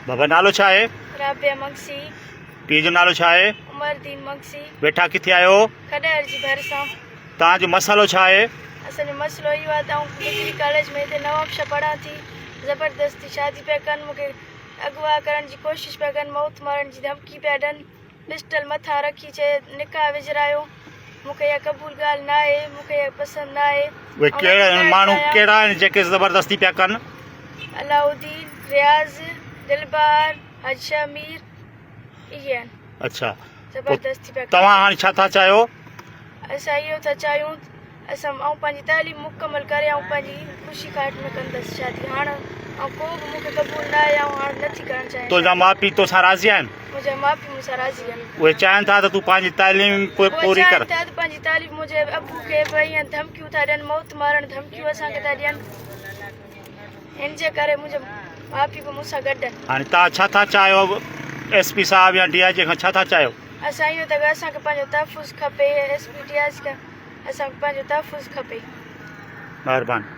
بابا نالو ڇا آهي؟ رابعه مگسي. پيء جو نالو ڇا آهي؟ عمر دين مگسي. ويٺا ڪٿي آهيو؟ کڏهر جي ڀرسان. توهان جو مسئلو ڇا آهي؟ اسان جو مسئلو اهو آهي ته آئون ڊگري ڪاليج ۾ هتي نوابشاهه پڙهان ٿي. زبردستي شادي پيا ڪن، مون کي اغوا ڪرڻ جي ڪوشش پيا ڪن، موت مارڻ جي ڌمڪي پيا ڏين. پسٽل مٿان رکي چئي نڪاح وجهرايو. مون کي اها قبول ڳالهه ناهي، مون کي اها پسند ناهي. اهي ڪهڙا ماڻهو ڪهڙا آهن جيڪي زبردستي پيا ڪن؟ علاؤالدين، رياض، دلبهار، حاجي شاهه مير اهي آهن. اڇا زبردستي پيا ڪن. توهان هاڻي ڇا ٿا چاهيو؟ اسان اهو ٿا چاهيون اسان آئون پنهنجي تعليم مڪمل ڪري آئون پنهنجي خوشي خواهش ۾ ڪندس شادي هاڻ آئون ڪو به مون کي قبول نه آهي آئون هاڻ نٿي ڪرڻ چاهيان تنهنجا ماء پيء توسان راضي آهن؟ منهنجا ماء پيء مون سان راضي آهن. اهي چاهين ٿا ته تون پنهنجي تعليم پوري ڪر. اهي چاهين ٿا ته پنهنجي تعليم منهنجي ابو کي به ائين ڌمڪيون ٿا ڏين موت مارڻ ڌمڪيون اسان کي ٿا ڏين ان جي ڪري منهنجا ماء پيء به مون سان گڏ آهن. هاڻي توهان ڇا ٿا چاهيو ايس پي صاحب يا ڊي I جي کان ڇا ٿا چاهيو؟ اسان اهو ته اسان کي پنهنجو تحفظ کپي ايس پي ڊي I جي کان اسان کي پنهنجو تحفظ کپي. مهرباني.